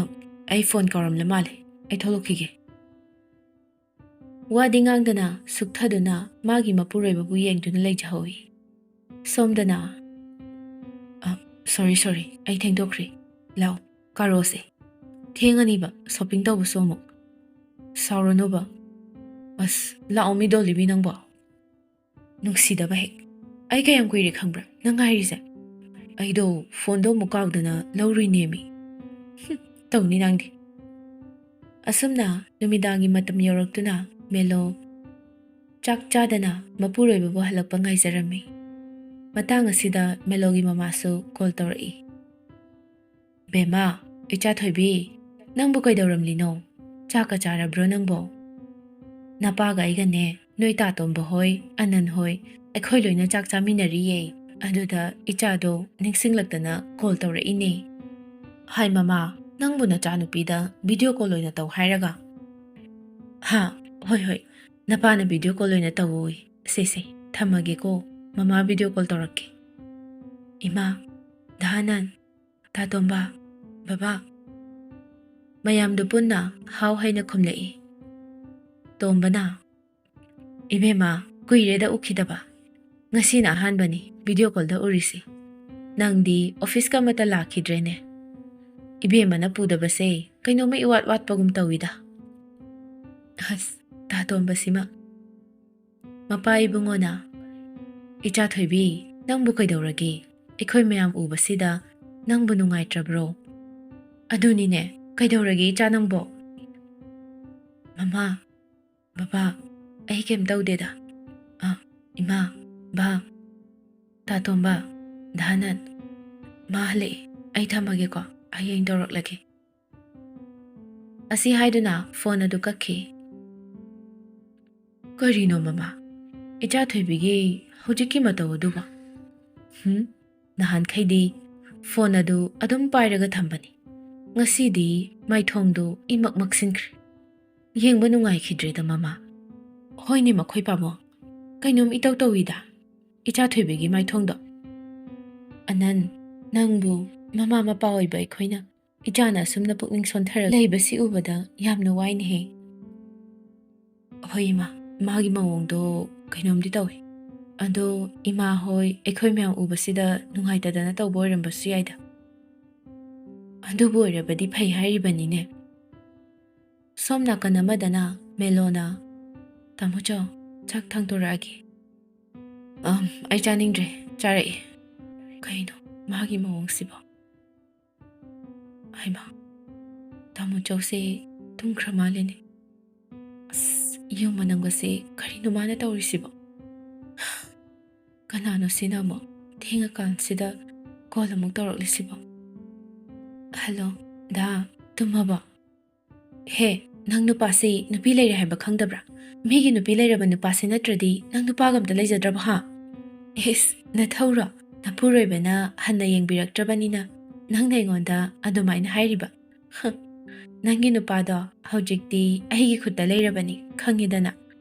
ꯑꯩ ꯐꯣꯟ ꯀꯥꯎꯔꯝꯂ ꯃꯥꯜꯂꯦ, ꯑꯩ ꯊꯣꯛꯂꯛꯈꯤꯒꯦ꯫" ꯋꯥꯗꯤ ꯉꯥꯡꯗꯅ ꯁꯨꯛꯊꯗꯨꯅ ꯃꯥꯒꯤ ꯃꯄꯨꯔꯣꯏꯕꯕꯨ ꯌꯦꯡꯗꯨꯅ ꯂꯩꯖꯍꯧꯏ꯫ ꯁꯣꯝꯗꯅ, "ꯑ, ꯁꯣꯔꯤ, ꯁꯣꯔꯤ, ꯑꯩ ꯊꯦꯡꯗꯣꯛꯈ꯭ꯔꯦ꯫ ꯂꯥꯛꯑꯣ, ꯀꯥꯔꯣꯁꯦ꯫ ꯊꯦꯡꯉꯅꯤꯕ, ꯁꯣꯄꯤꯡ ꯇꯧꯕꯁꯨ ꯑꯃꯨꯛ꯫" "ꯁꯥꯎꯔꯅꯨꯕ꯫ ꯑꯁ, ꯂꯥꯛꯑꯣ ꯃꯤ ꯗꯣꯂꯤꯕꯤ ꯅꯪꯕꯣ꯫ ꯅꯨꯡꯁꯤꯗꯕ ꯍꯦꯛ꯫ ꯑꯩ ꯀꯌꯥꯝ ꯀꯨꯏꯔꯦ ꯈꯪꯕ꯭ꯔꯥ ꯅꯪ ꯉꯥꯏꯔꯤꯁꯦ?" "ꯑꯩꯗꯣ ꯐꯣꯟꯗꯣ ꯑꯃꯨꯛ ꯀꯥꯎꯗꯅ ꯂꯧꯔꯨꯏꯅꯦꯃꯤ꯫" "ꯍꯨꯝ, ꯇꯧꯅꯤ ꯅꯪꯗꯤ꯫" ꯑꯁꯨꯝꯅ ꯅꯨꯃꯤꯗꯥꯡꯒꯤ ꯃꯇꯝ ꯌꯧꯔꯛꯇꯨꯅ ꯃꯦꯂꯣ ꯆꯥꯛ ꯆꯥꯗꯅ ꯃꯄꯨꯔꯣꯏꯕꯕꯨ ꯍꯜꯂꯛꯄ ꯉꯥꯏꯖꯔꯝꯃꯤ꯫ ꯃꯇꯥꯡ ꯑꯁꯤꯗ ꯃꯦꯂꯣꯒꯤ ꯃꯃꯥꯁꯨ ꯀꯣꯜ ꯇꯧꯔꯛꯏ꯫ "ꯕꯦꯝꯃ, ꯏꯆꯥ ꯊꯣꯏꯕꯤ, ꯅꯪꯕꯨ ꯀꯩꯗꯧꯔꯝꯂꯤꯅꯣ? ꯆꯥꯛꯀ ꯆꯥꯔꯕ꯭ꯔꯣ ꯅꯪꯕꯣ?" "ꯅꯄꯥꯒ ꯑꯩꯒꯅꯦ, ꯅꯣꯏ ꯇꯥꯇꯣꯝꯕ ꯍꯣꯏ, ꯑꯅꯟ ꯍꯣꯏ, ꯑꯩꯈꯣꯏ ꯂꯣꯏꯅ ꯆꯥꯛ ꯆꯥꯃꯤꯟꯅꯔꯤꯌꯦ꯫ ꯑꯗꯨꯗ ꯏꯆꯥꯗꯣ ꯅꯤꯡꯁꯤꯡꯂꯛꯇꯅ ꯀꯣꯜ ꯇꯧꯔꯛꯏꯅꯦ꯫" "ꯍꯥꯏ ꯃꯃꯥ, ꯅꯪꯕꯨ ꯅꯆꯥꯅꯨꯄꯤꯗ ꯚꯤꯗꯤꯑꯣ ꯀꯣꯜ ꯑꯣꯏꯅ ꯇꯧ ꯍꯥꯏꯔꯒ?" "ꯍꯥ, ꯍꯣꯏ, ꯍꯣꯏ, ꯅꯄꯥꯅ ꯚꯤꯗꯤꯑꯣ ꯀꯣꯜ ꯑꯣꯏꯅ ꯇꯧꯋꯣꯌꯦ꯫ ꯁꯦ ꯁꯦ, ꯊꯝꯃꯒꯦꯀꯣ, ꯃꯃꯥ ꯚꯤꯗꯤꯑꯣ ꯀꯣꯜ ꯇꯧꯔꯛꯀꯦ꯫ ꯏꯃꯥ, ꯗꯥ ꯑꯅꯟ, ꯇꯥꯇꯣꯝꯕ, ꯕꯕꯥ꯫ ꯃꯌꯥꯝꯗꯨ ꯄꯨꯟꯅ ꯍꯥꯎ ꯍꯥꯏꯅ ꯈꯨꯝꯂꯛꯏ꯫ ꯇꯣꯝꯕꯅ, "ꯏꯕꯦꯝꯃ, ꯀꯨꯏꯔꯦꯗ ꯎꯈꯤꯗꯕ꯫ ꯉꯁꯤꯅ ꯑꯍꯥꯟꯕꯅꯤ ꯚꯤꯗꯤꯑꯣ ꯀꯣꯜꯗ ꯎꯔꯤꯁꯤ꯫ ꯅꯪꯗꯤ ꯑꯣꯐꯤꯁꯀ ꯑꯃꯠꯇ ꯂꯥꯛꯈꯤꯗ꯭ꯔꯦꯅꯦ꯫ ꯏꯕꯦꯝꯃꯅ ꯄꯨꯗꯕꯁꯦ ꯀꯩꯅꯣꯝꯃ ꯏꯋꯥꯠ ꯋꯥꯠꯄꯒꯨꯝ ꯇꯧꯏꯗ꯫" ꯑꯁ, ꯇꯥꯇꯣꯝꯕꯁꯤꯃ꯫ ꯃꯄꯥ ꯏꯕꯨꯡꯉꯣꯅ, "ꯏꯆꯥ ꯊꯣꯏꯕꯤ, ꯅꯪꯕꯨ ꯀꯩꯗꯧꯔꯒꯦ? ꯑꯩꯈꯣꯏ ꯃꯌꯥꯝ ꯎꯕꯁꯤꯗ ꯅꯪꯕꯨ ꯅꯨꯡꯉꯥꯏꯇ꯭ꯔꯕ꯭ꯔꯣ?" "ꯑꯗꯨꯅꯤꯅꯦ, ꯀꯩꯗꯧꯔꯒꯦ ꯏꯆꯥ ꯅꯪꯕꯣ?" "ꯃꯃꯥ, ꯕꯕꯥ, ꯑꯩ ꯀꯩꯝ ꯇꯧꯗꯦꯗ꯫ ꯑ, ꯏꯃꯥ, ꯕꯥ, ꯇꯥꯇꯣꯝꯕ, ꯗꯥ ꯑꯅꯟ, ꯃꯥ ꯍꯜꯂꯛꯑꯦ꯫ ꯑꯩ ꯊꯝꯃꯒꯦꯀꯣ, ꯍꯌꯦꯡ ꯇꯧꯔꯛꯂꯒꯦ꯫" ꯑꯁꯤ ꯍꯥꯏꯗꯨꯅ ꯐꯣꯟ ꯑꯗꯨ ꯀꯛꯈꯤ꯫ "ꯀꯔꯤꯅꯣ ꯃꯃꯥ? ꯏꯆꯥ ꯊꯣꯏꯕꯤꯒꯤ ꯍꯧꯖꯤꯛꯀꯤ ꯃꯇꯧ ꯑꯗꯨꯕꯣ?" "ꯍꯨꯝ, ꯅꯍꯥꯟꯈꯩꯗꯤ ꯐꯣꯟ ꯑꯗꯨ ꯑꯗꯨꯝ ꯄꯥꯏꯔꯒ ꯊꯝꯕꯅꯤ꯫ ꯉꯁꯤꯗꯤ ꯃꯥꯏꯊꯣꯡꯗꯨ ꯏꯃꯛ ꯃꯛꯁꯤꯟꯈ꯭ꯔꯦ꯫ ꯌꯦꯡꯕ ꯅꯨꯡꯉꯥꯏꯈꯤꯗ꯭ꯔꯦꯗ ꯃꯃꯥ꯫" "ꯍꯣꯏꯅꯦ ꯃꯈꯣꯏ ꯄꯥꯕꯨꯡ, ꯀꯩꯅꯣꯝ ꯏꯇꯧ ꯇꯧꯏꯗ ꯏꯆꯥ ꯊꯣꯏꯕꯤꯒꯤ ꯃꯥꯏꯊꯣꯡꯗꯣ꯫" "ꯑꯅꯟ, ꯅꯪꯕꯨ ꯃꯃꯥ ꯃꯄꯥ ꯑꯣꯏꯕ ꯑꯩꯈꯣꯏꯅ ꯏꯆꯥꯅ ꯑꯁꯨꯝꯅ ꯄꯨꯛꯅꯤꯡ ꯁꯣꯟꯊꯔꯒ ꯂꯩꯕꯁꯤ ꯎꯕꯗ ꯌꯥꯝꯅ ꯋꯥꯏꯅꯦꯍꯦ꯫" "ꯍꯣꯏ ꯏꯃꯥ, ꯃꯥꯒꯤ ꯃꯑꯣꯡꯗꯣ ꯀꯩꯅꯣꯝꯗꯤ ꯇꯧꯏ꯫ ꯑꯗꯣ ꯏꯃꯥ ꯍꯣꯏ ꯑꯩꯈꯣꯏ ꯃꯌꯥꯝ ꯎꯕꯁꯤꯗ ꯅꯨꯡꯉꯥꯏꯇꯗꯅ ꯇꯧꯕ ꯑꯣꯏꯔꯝꯕꯁꯨ ꯌꯥꯏꯗ꯫ ꯑꯗꯨꯕꯨ ꯑꯣꯏꯔꯕꯗꯤ ꯐꯩ ꯍꯥꯏꯔꯤꯕꯅꯤꯅꯦ꯫" ꯁꯣꯝ ꯅꯥꯀꯟ ꯑꯃꯗꯅ ꯃꯦꯂꯣꯅ, "ꯇꯥꯃꯣ ꯆꯧ, ꯆꯥꯛ ꯊꯥꯡꯗꯣꯔꯛꯑꯒꯦ꯫" "ꯑꯝ, ꯑꯩ ꯆꯥꯅꯤꯡꯗ꯭ꯔꯦ, ꯆꯥꯔꯛꯑꯦ꯫" ꯀꯩꯅꯣ ꯃꯥꯒꯤ ꯃꯑꯣꯡꯁꯤꯕꯣ? ꯍꯩꯃꯥ, ꯇꯥꯃꯣ ꯆꯧꯁꯦ ꯇꯨꯝꯈ꯭ꯔ ꯃꯥꯜꯂꯦꯅꯦ꯫ ꯑꯁ, ꯌꯨꯝ ꯃꯅꯝꯒꯁꯦ ꯀꯔꯤꯅꯣ ꯃꯥꯅ ꯇꯧꯔꯤꯁꯤꯕꯣ? ꯀꯅꯥꯅꯣ ꯁꯤꯅ ꯑꯃꯨꯛ ꯊꯦꯡꯉꯀꯥꯟꯁꯤꯗ ꯀꯣꯜ ꯑꯃꯨꯛ ꯇꯧꯔꯛꯂꯤꯁꯤꯕꯣ? ꯍꯜꯂꯣ, ꯗꯥ, ꯇꯨꯝꯃꯕꯣ? ꯍꯦ, ꯅꯪ ꯅꯨꯄꯥꯁꯤ ꯅꯨꯄꯤ ꯂꯩꯔꯦ ꯍꯥꯏꯕ ꯈꯪꯗꯕ꯭ꯔꯥ? ꯃꯤꯒꯤ ꯅꯨꯄꯤ ꯂꯩꯔꯕ ꯅꯨꯄꯥꯁꯤ ꯅꯠꯇ꯭ꯔꯗꯤ ꯅꯪ ꯅꯨꯄꯥꯒ ꯑꯝꯇ ꯂꯩꯖꯗ꯭ꯔꯕꯣ, ꯍꯥ? ꯏꯁ, ꯅꯊꯧꯔꯣ? ꯅꯄꯨꯔꯣꯏꯕꯅ ꯍꯟꯅ ꯌꯦꯡꯕꯤꯔꯛꯇ꯭ꯔꯕꯅꯤꯅ ꯅꯪꯅ ꯑꯩꯉꯣꯟꯗ ꯑꯗꯨꯃꯥꯏꯅ ꯍꯥꯏꯔꯤꯕ? ꯍ, ꯅꯪꯒꯤ ꯅꯨꯄꯥꯗꯣ ꯍꯧꯖꯤꯛꯇꯤ ꯑꯩꯒꯤ ꯈꯨꯠꯇ ꯂꯩꯔꯕꯅꯤ, ꯈꯪꯉꯤꯗꯅ?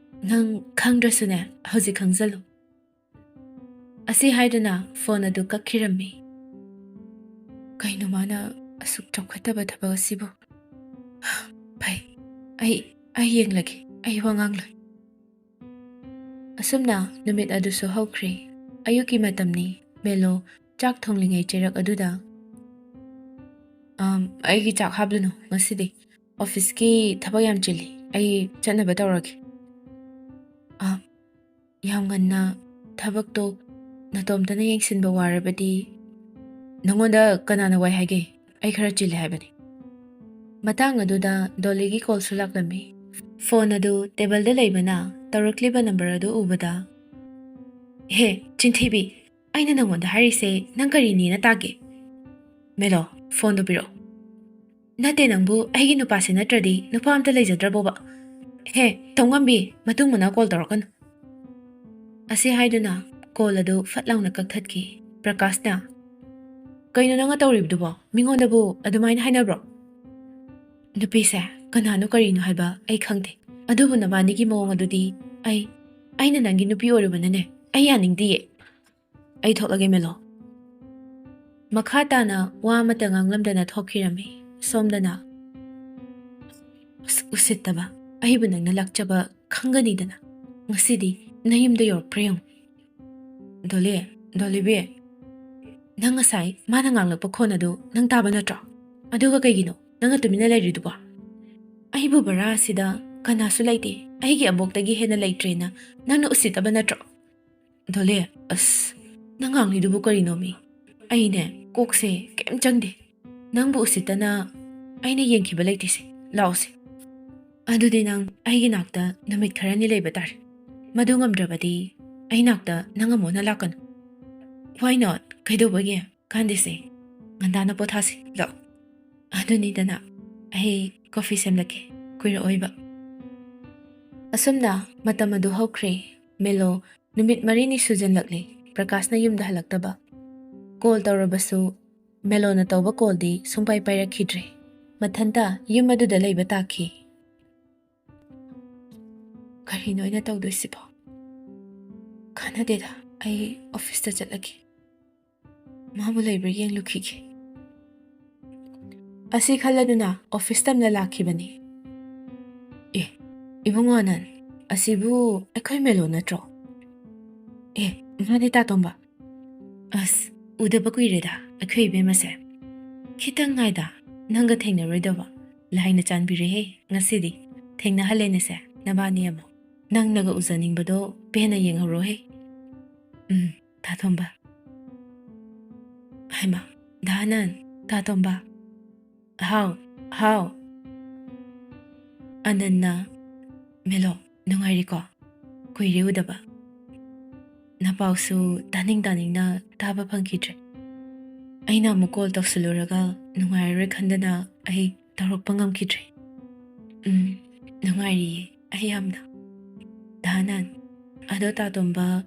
ꯅꯪ ꯈꯪꯗ꯭ꯔꯁꯨꯅꯦ, ꯍꯧꯖꯤꯛ ꯈꯪꯖꯜꯂꯨ꯫ ꯑꯁꯤ ꯍꯥꯏꯗꯨꯅ ꯐꯣꯟ ꯑꯗꯨ ꯀꯛꯈꯤꯔꯝꯃꯤ꯫ ꯀꯩꯅꯣ ꯃꯥꯅ ꯑꯁꯨꯛ ꯆꯥꯎꯈꯠꯇꯕ ꯊꯕꯛ ꯑꯁꯤꯕꯨ? ꯐꯩ, ꯑꯩ, ꯑꯩ ꯌꯦꯡꯂꯒꯦ, ꯑꯩ ꯋꯥ ꯉꯥꯡꯂꯣꯏ꯫ ꯑꯁꯨꯝꯅ ꯅꯨꯃꯤꯠ ꯑꯗꯨꯁꯨ ꯍꯧꯈ꯭ꯔꯦ꯫ ꯑꯌꯨꯛꯀꯤ ꯃꯇꯝꯅꯤ꯫ ꯃꯦꯂꯣ ꯆꯥꯛ ꯊꯣꯡꯂꯤꯉꯩ ꯆꯩꯔꯛ ꯑꯗꯨꯗ, "ꯑꯝ, ꯑꯩꯒꯤ ꯆꯥꯛ ꯍꯥꯞꯂꯨꯅꯨ ꯉꯁꯤꯗꯤ꯫ ꯑꯣꯐꯤꯁꯀꯤ ꯊꯕꯛ ꯌꯥꯝ ꯆꯤꯜꯂꯤ꯫ ꯑꯩ ꯆꯠꯅꯕ ꯇꯧꯔꯒꯦ꯫" "ꯑ, ꯌꯥꯝ ꯉꯟꯅ ꯊꯕꯛꯇꯣ ꯅꯇꯣꯝꯇꯅ ꯌꯦꯡꯁꯤꯟꯕ ꯋꯥꯔꯕꯗꯤ ꯅꯉꯣꯟꯗ ꯀꯅꯥꯅ ꯋꯥꯏ ꯍꯥꯏꯒꯦ? ꯑꯩ ꯈꯔ ꯆꯤꯜꯂꯦ ꯍꯥꯏꯕꯅꯤ꯫" ꯃꯇꯥꯡ ꯑꯗꯨꯗ ꯗꯣꯂꯤꯒꯤ ꯀꯣꯜꯁꯨ ꯂꯥꯛꯂꯝꯃꯤ꯫ ꯐꯣꯟ ꯑꯗꯨ ꯇꯦꯕꯜꯗ ꯂꯩꯕꯅ ꯇꯧꯔꯛꯂꯤꯕ ꯅꯝꯕꯔ ꯑꯗꯨ ꯎꯕꯗ, "ꯍꯦ, ꯆꯤꯟꯊꯤꯕꯤ, ꯑꯩꯅ ꯅꯪꯉꯣꯟꯗ ꯍꯥꯏꯔꯤꯁꯦ ꯅꯪ ꯀꯔꯤꯅꯦꯅ ꯇꯥꯒꯦ? ꯃꯦꯂꯣ, ꯐꯣꯟꯗꯣ ꯄꯤꯔꯛꯑꯣ꯫" "ꯅꯠꯇꯦ, ꯅꯪꯕꯨ ꯑꯩꯒꯤ ꯅꯨꯄꯥꯁꯦ ꯅꯠꯇ꯭ꯔꯗꯤ ꯅꯨꯄꯥ ꯑꯝꯇ ꯂꯩꯖꯗ꯭ꯔꯕꯣꯕ? ꯍꯦ, ꯇꯧꯉꯝꯕꯤ, ꯃꯇꯨꯡ ꯃꯅꯥꯎ ꯀꯣꯜ ꯇꯧꯔꯛꯀꯅꯨ꯫" ꯑꯁꯤ ꯍꯥꯏꯗꯨꯅ ꯀꯣꯜ ꯑꯗꯨ ꯐꯠ ꯂꯥꯎꯅ ꯀꯛꯊꯠꯈꯤ꯫ ꯄ꯭ꯔꯀꯥꯁꯅ, "ꯀꯩꯅꯣ ꯅꯪꯅ ꯇꯧꯔꯤꯕꯗꯨꯕꯣ? ꯃꯤꯉꯣꯟꯗꯕꯨ ꯑꯗꯨꯃꯥꯏꯅ ꯍꯥꯏꯅꯕ꯭ꯔꯣ?" "ꯅꯨꯄꯤꯁꯦ ꯀꯅꯥꯅꯣ ꯀꯔꯤꯅꯣ ꯍꯥꯏꯕ ꯑꯩ ꯈꯪꯗꯦ, ꯑꯗꯨꯕꯨ ꯅꯕꯥꯅꯤꯒꯤ ꯃꯑꯣꯡ ꯑꯗꯨꯗꯤ ꯑꯩ, ꯑꯩꯅ ꯅꯪꯒꯤ ꯅꯨꯄꯤ ꯑꯣꯏꯔꯨꯕꯅꯅꯦ, ꯑꯩ ꯌꯥꯅꯤꯡꯗꯤꯌꯦ꯫ ꯑꯩ ꯊꯣꯛꯂꯒꯦ, ꯃꯦꯂꯣ꯫" ꯃꯈꯥ ꯇꯥꯅ ꯋꯥ ꯑꯃꯠꯇ ꯉꯥꯡꯂꯝꯗꯅ ꯊꯣꯛꯈꯤꯔꯝꯃꯤ꯫ ꯁꯣꯝꯗꯅ, "ꯑꯁ, ꯎꯁꯤꯠꯇꯕ, ꯑꯩꯕꯨ ꯅꯪꯅ ꯂꯥꯛꯆꯕ ꯈꯪꯒꯅꯤꯗꯅ, ꯉꯁꯤꯗꯤ ꯅꯌꯨꯝꯗ ꯌꯧꯔꯛꯄ꯭ꯔꯥ ꯌꯦꯡꯉꯨ꯫" "ꯗꯣꯂꯤ, ꯗꯣꯂꯤꯕꯤ, ꯅꯪ ꯉꯁꯥꯏ ꯃꯥꯅ ꯉꯥꯡꯂꯛꯄ ꯈꯣꯟ ꯑꯗꯨ ꯅꯪ ꯇꯥꯕ ꯅꯠꯇ꯭ꯔꯣ? ꯑꯗꯨꯒ ꯀꯩꯒꯤꯅꯣ ꯅꯪꯅ ꯇꯨꯃꯤꯟꯅ ꯂꯩꯔꯤꯗꯨꯕꯣ? ꯑꯩꯕꯨ ꯚꯔꯥ ꯑꯁꯤꯗ ꯀꯅꯥꯁꯨ ꯂꯩꯇꯦ, ꯑꯩꯒꯤ ꯑꯕꯣꯛꯇꯒꯤ ꯍꯦꯟꯅ ꯂꯩꯇ꯭ꯔꯦꯅ ꯅꯪꯅ ꯎꯁꯤꯠꯇꯕ ꯅꯠꯇ꯭ꯔꯣ?" "ꯗꯣꯂꯤ, ꯑꯁ, ꯅꯪ ꯉꯥꯡꯂꯤꯗꯨꯕꯨ ꯀꯔꯤꯅꯣꯃꯤ? ꯑꯩꯅꯦ, ꯀꯣꯛꯁꯦ ꯀꯩꯝ ꯆꯪꯗꯦ꯫ ꯅꯪꯕꯨ ꯎꯁꯤꯠꯇꯅ ꯑꯩꯅ ꯌꯦꯡꯈꯤꯕ ꯂꯩꯇꯦꯁꯦ꯫ ꯂꯥꯛꯑꯣꯁꯦ꯫ ꯑꯗꯨꯗꯤ ꯅꯪ ꯑꯩꯒꯤ ꯅꯥꯛꯇ ꯅꯨꯃꯤꯠ ꯈꯔꯅꯤ ꯂꯩꯕ ꯇꯥꯔꯦ꯫ ꯃꯗꯨ ꯉꯝꯗ꯭ꯔꯕꯗꯤ ꯑꯩ ꯅꯥꯛꯇ ꯅꯪ ꯑꯃꯨꯛ ꯍꯟꯅ ꯂꯥꯛꯀꯅꯨ꯫" "Why not? ꯀꯩꯗꯧꯕꯒꯤ? ꯀꯥꯟꯗꯦꯁꯦ꯫ ꯉꯟꯇꯥꯅ ꯄꯣꯊꯥꯁꯤ꯫ ꯂꯥꯛꯑꯣ꯫" "ꯑꯗꯨꯅꯤꯗꯅ, ꯑꯩ ꯀꯣꯐꯤ ꯁꯦꯝꯂꯛꯀꯦ, ꯀꯨꯏꯔꯛꯑꯣꯏꯕ꯫" ꯑꯁꯨꯝꯅ ꯃꯇꯝ ꯑꯗꯨ ꯍꯧꯈ꯭ꯔꯦ꯫ ꯃꯦꯂꯣ ꯅꯨꯃꯤꯠ ꯃꯔꯤꯅꯤ ꯁꯨꯖꯜꯂꯛꯂꯦ ꯄ꯭ꯔꯀꯥꯁꯅ ꯌꯨꯝꯗ ꯍꯜꯂꯛꯇꯕ꯫ ꯀꯣꯜ ꯇꯧꯔꯕꯁꯨ ꯃꯦꯂꯣꯅ ꯇꯧꯕ ꯀꯣꯜꯗꯤ ꯁꯨꯡꯄꯥꯏ ꯄꯥꯏꯔꯛꯈꯤꯗ꯭ꯔꯦ꯫ ꯃꯊꯟꯇ ꯌꯨꯝ ꯑꯗꯨꯗ ꯂꯩꯕ ꯇꯥꯈꯤ꯫ ꯀꯔꯤꯅꯣ ꯑꯩꯅ ꯇꯧꯗꯣꯏꯁꯤꯕꯣ? ꯀꯥꯟꯅꯗꯦꯗ, ꯑꯩ ꯑꯣꯐꯤꯁꯇ ꯆꯠꯂꯒꯦ꯫ ꯃꯥꯕꯨ ꯂꯩꯕ꯭ꯔꯥ ꯌꯦꯡꯂꯨꯈꯤꯒꯦ꯫ ꯑꯁꯤ ꯈꯜꯂꯗꯨꯅ ꯑꯣꯐꯤꯁ ꯇꯝꯅ ꯂꯥꯛꯈꯤꯕꯅꯤ꯫ ꯑꯦ, ꯏꯕꯨꯡꯉꯣ ꯑꯅꯟ, ꯑꯁꯤꯕꯨ ꯑꯩꯈꯣꯏ ꯃꯦꯂꯣ ꯅꯠꯇ꯭ꯔꯣ? ꯑꯦ, ꯃꯥꯅꯦ ꯇꯥꯇꯣꯝꯕ꯫ ꯑꯁ, ꯎꯗꯕ ꯀꯨꯏꯔꯦꯗ ꯑꯩꯈꯣꯏ ꯏꯕꯦꯝꯃꯁꯦ꯫ ꯈꯤꯇꯪ ꯉꯥꯏꯗ, ꯅꯪꯒ ꯊꯦꯡꯅꯔꯣꯏꯗꯕ꯫ ꯂꯥꯏꯅ ꯆꯥꯟꯕꯤꯔꯦꯍꯦ, ꯉꯁꯤꯗꯤ ꯊꯦꯡꯅꯍꯜꯂꯦꯅꯦꯁꯦ ꯅꯕꯥꯅꯤ ꯑꯃꯨꯛ꯫ ꯅꯪꯅꯒ ꯎꯖꯅꯤꯡꯕꯗꯣ ꯄꯦꯟꯅ ꯌꯦꯡꯍꯧꯔꯣꯍꯦ꯫ ꯎꯝ, ꯇꯥꯇꯣꯝꯕ꯫ ꯍꯩꯃꯥ, ꯗꯥ ꯑꯅꯟ, ꯇꯥꯇꯣꯝꯕ꯫ ꯍꯥꯎ, ꯍꯥꯎ꯫ ꯑꯅꯟꯅ, "ꯃꯦꯂꯣ, ꯅꯨꯡꯉꯥꯏꯔꯤꯀꯣ? ꯀꯨꯏꯔꯦ ꯎꯗꯕ꯫ ꯅꯄꯥꯎꯁꯨ ꯇꯥꯅꯤꯡ ꯇꯥꯅꯤꯡꯅ ꯇꯥꯕ ꯐꯪꯈꯤꯗ꯭ꯔꯦ꯫ ꯑꯩꯅ ꯑꯃꯨꯛ ꯀꯣꯜ ꯇꯧꯁꯤꯜꯂꯨꯔꯒ ꯅꯨꯡꯉꯥꯏꯔꯔꯣꯏ ꯈꯟꯗꯅ ꯑꯩ ꯇꯧꯔꯛꯄ ꯉꯝꯈꯤꯗ꯭ꯔꯦ꯫ ꯎꯝ, ꯅꯨꯡꯉꯥꯏꯔꯤꯌꯦ ꯑꯩ ꯌꯥꯝꯅ꯫ ꯗꯥ ꯑꯅꯟ, ꯑꯗꯣ ꯇꯥꯇꯣꯝꯕ,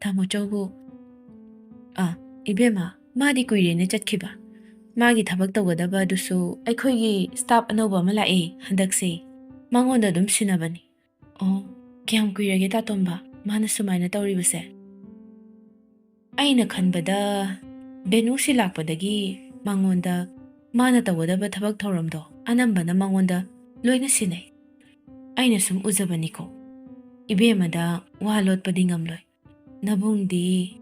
ꯇꯥꯃꯣ ꯆꯧꯕꯨ?" "ꯑꯥ, ꯏꯕꯦꯝꯃ, ꯃꯥꯗꯤ ꯀꯨꯏꯔꯦꯅꯦ ꯆꯠꯈꯤꯕ꯫ ꯃꯥꯒꯤ ꯊꯕꯛ ꯇꯧꯒꯗꯕ ꯑꯗꯨꯁꯨ ꯑꯩꯈꯣꯏꯒꯤ ꯁ꯭ꯇꯥꯐ ꯑꯅꯧꯕ ꯑꯃ ꯂꯥꯛꯑꯦ ꯍꯟꯗꯛꯁꯦ꯫ ꯃꯉꯣꯟꯗ ꯑꯗꯨꯝ ꯁꯤꯟꯅꯕꯅꯤ꯫" "ꯑꯣ, ꯀꯌꯥꯝ ꯀꯨꯏꯔꯒꯦ ꯇꯥꯇꯣꯝꯕ ꯃꯥꯅ ꯁꯨꯃꯥꯏꯅ ꯇꯧꯔꯤꯕꯁꯦ?" "ꯑꯩꯅ ꯈꯟꯕꯗ ꯕꯦꯅꯨꯁꯤ ꯂꯥꯛꯄꯗꯒꯤ ꯃꯉꯣꯟꯗ ꯃꯥꯅ ꯇꯧꯒꯗꯕ ꯊꯕꯛ ꯊꯧꯔꯝꯗꯣ ꯑꯅꯝꯕꯅ ꯃꯉꯣꯟꯗ ꯂꯣꯏꯅ ꯁꯤꯟꯅꯩ꯫ ꯑꯩꯅ ꯁꯨꯝ ꯎꯖꯕꯅꯤꯀꯣ꯫ ꯏꯕꯦꯝꯃꯗ ꯋꯥ ꯂꯣꯠꯄꯗꯤ ꯉꯝꯂꯣꯏ꯫ ꯅꯕꯨꯡꯗꯤ